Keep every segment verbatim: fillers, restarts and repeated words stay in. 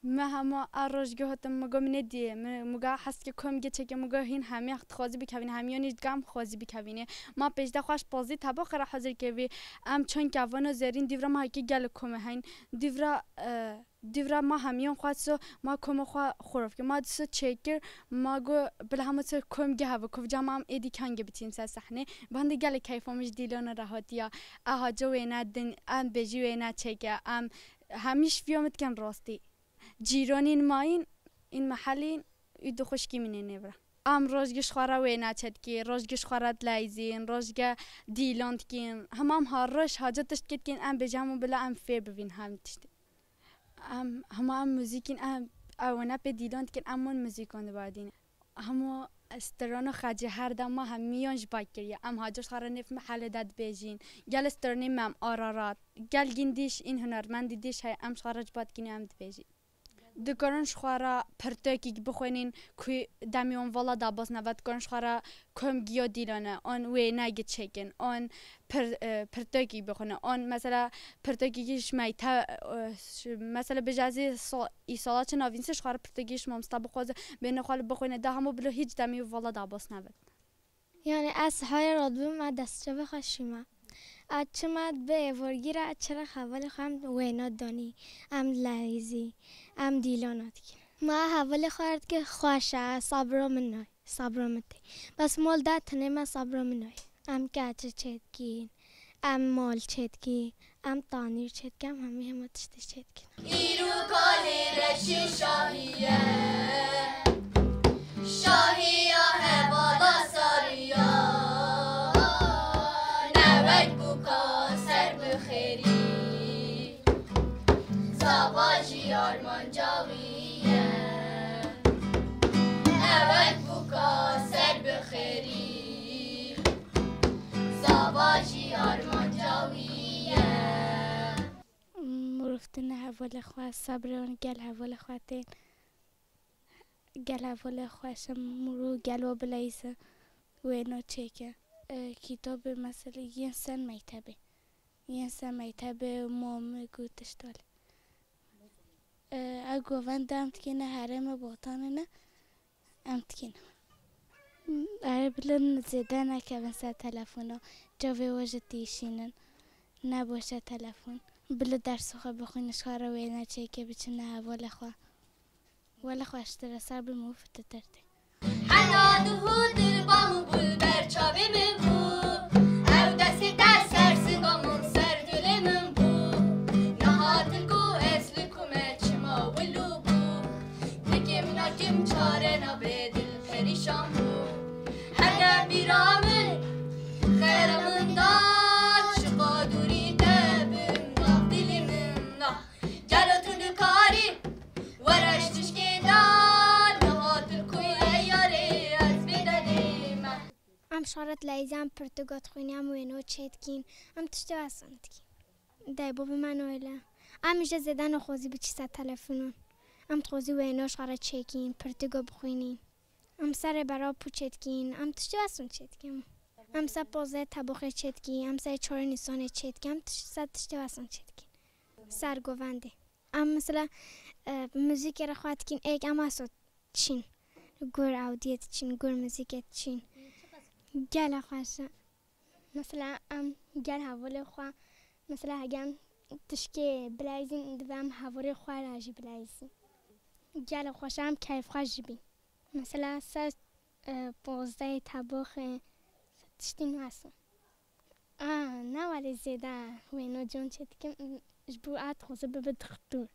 Me hema a rojgê hatim, mi got, min ê diyê, min, mi got, hes dike kom gê çêke, mi got, hîn hemî dixwazî bikevîne, hemî yanî dika em xwazî bikevîne. Ma pêşde xwe ji pazdeh teboxê re hazir kiribî, em çend kevana zerîn, dîvra ma hekî gelek kom e heyn, dîvra, e, dîvra ma hemiyan xwe so, ma koma xwe xurov kir, ma diso çêkir, ma got, bila hema so kom gê hebe, kovca ma em êdî kengê bitîn ser sehnê, bende gelek keyfa min ji dîlana re hatiya, e haca wêne din, em bêjî wêne çêke, em hemî ji fiya min dikin rastî. Cîranîn mayîn, în mehelîn û du xwişkî min ê nêvra. Em rojgê ji xwe re wêne çêdikî, rojgê ji xwe re dileyzîn, rojgê dîlan dikîn. Hema em her roj haca tişt kê dikîn, em bêjin hemû bila em fêr bibîn hem tiştî. Em, hema em muzîkîn, em, ew wêne pê dîlan dikîn, em wan muzîkan dibardîn. Hemû strana xecê her dema hemiyan ji ba kiriye. Em haca ji xwe re nêv mehelê de dibêjîn. Gel stranê me em Ararat. Gel gîn dîş în hunermendî dîş heye em ji xwe re ji ba dikîne em dibêjîn. Dikarin ji xwe re pirtekî bixwînin ku demê wan vala dabas nebe, dikarin ji xwe re kom giya dîlane, an wêne gi çêkin, an pir-, e, pirtekî bixwîne, an mesela pirtekî ji meyte, e, ş-, mesela bêje ez ê sa-, îsala çi navînse ji xwe re pirtekî ji mamosta bixwaze, bêne xwe li bixwîne, da hemû bilo hîç demê vala dabas nebe. Yani ez haya radibim, ez destçavê xwe şîme. Ez çima bi êvorgî re, ez çira hevalê xwe em wêna danî, em dileyzî, em dîlana dikî. Ma hevalê xwe dike xweş e, sabra min nayê, sabra min tê. Bes mal de tenê me sabra min nayê. Em keçi çêdikîn, em mal çêdikîn, em tanîr çêdikin, em hemî hema tiştê çêdikin. Îro kalê reşî şahî ye, şahiya hevala sariya. Ne wek bûka ser bi xêrî, zava jî armanca wî ye. Ne wek bûka ser bi xêrî, zava jî armanca wî ye. Mirov tune hevalê xwe, sebrê wan gel hevalê xwe tên. Gel hevalê xwe şe mirov gel we bileyze wêna çêke. E, kitabê mesela yên ser mektebê. Yên ser mektebê, mamik û tişt wele. E, ew govend em dikine herême botanê ne. Em dikîn. Erê, bila zêde nekevin ser telefona, cavê we jî dişînin. Neboşe telefon. Bila dersê xwe bixwînin, ji xwe re wêne çêke, biçine hevalê xwe. Wele xweştir e, ser bi mû fititir tê. Hena duhû dil bam û bul ber çavê min bû. Ew destê te ser singa min, ser dilê min bû. Niha dil ku ez li ku me çima wilû bû. Dikê min a kim çare nabe, dil perîşan bû. Hege bîra min, xeyra min da, çiqa dûrî te bim, gav dilê min da. Gelo tu nikarî, were ji tişkê da, niha tu li ku ye yarê, ez bê dedê me. Em şaret leyzî, em pirtûka dixwînin, em wêno çêdikîn, em tiştê wesûn dikîn. Dayê bavê me nayê le. Em îje zêde naxwazî biçî ser telefonan. Em dixwazî wêno ji xwe re çêkîn, pirtûka bixwînîn. Em serê bera pû çêdikîn, em tiştê wesûn çêdikîn. Em ser pazdeh teboxê çêdikîn, em ser çarê nîsanê çêdikîn, em tiş-, ser tiştê wesûn çêdikîn. Ser govendê. Em mesela, e, muzîkê re xwe dikîn, êk em wesa çîn. Gur ewdiyê diçîn, gur muzîkê diçîn. Gele xweş e. Mesela em gel hevalê xwe, mesela hege em tişkê bileyzîn, divê em hevalê xwe re jî bileyzîn. Gele xweş e, em keyfxweş jî bîn. Mesela ser, e, pozdeyê teboxê tiştî nû hesû. A, ne welê zêde wêno can çê dikim, ji bo ez dixwazim bibe dixtur.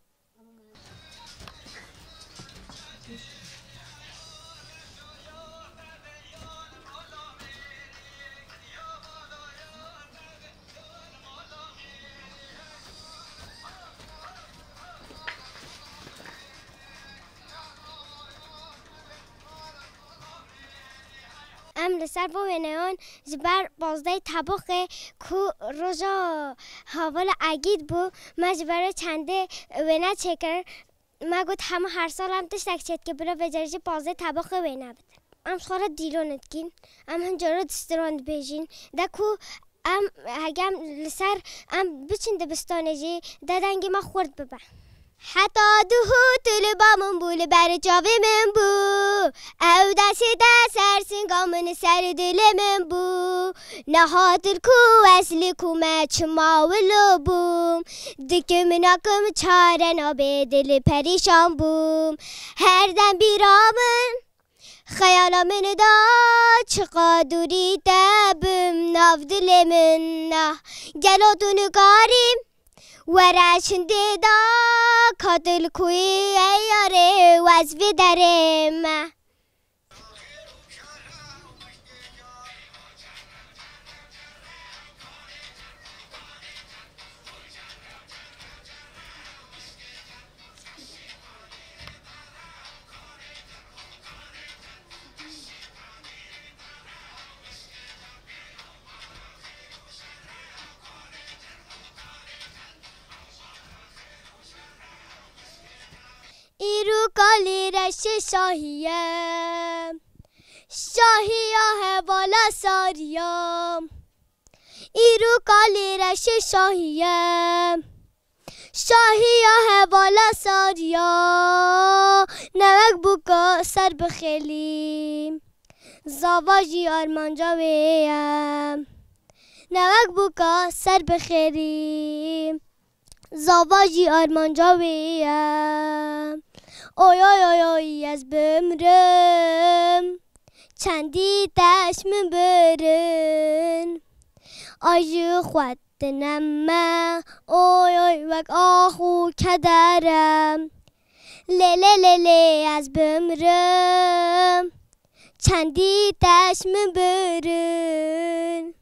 Em li ser bo wêneyan ji ber pazdehê Teboxê ku roja hevala egîd bû, me ji ber wê çendê wêne çêkir. Me got hemû her sal em tiştek çêdike, bila vê carê jî pazdehê Teboxê wêne bidin. Em ji xwe re dîlon dikîn, em hin cara distiran dibêjin. De ku em, hege em li ser em biçin dibistanê jî, de dengê me xurt bibe. Heta duhû tu li ba min bû, li ber çavê min bû. Ew destê te ser singa min, ser dilê min bû. Niha tu li ku, ez li ku me, çima wilo bûm? Dikim nakim çare nabe, dil perîşan bûm. Her dem bîra min, xeyala min da, çiqa dûrî te bim nav dilê min. Ah, gelo tu nikarî were şindê da, ka tu li ku yî ey yarê, ez vê derê me. Îro kalê reşê şahî ye, şahiya hevala sariya. Îro kalê reşê şahî ye, şahiya hevala sariya. Ne wek bûka ser bixêlî, zava jî armanca wê ye. Ne wek bûka ser bixêlî, zava jî armanca wê ye. Oy, oy, oy, oy, ez bimrim, çendî teş min birin. Ay ji xwe tinem me, oy, oy, wek ax û keder e. Lê, lê, lê, lê, ez bimrim, çendî teş min birin.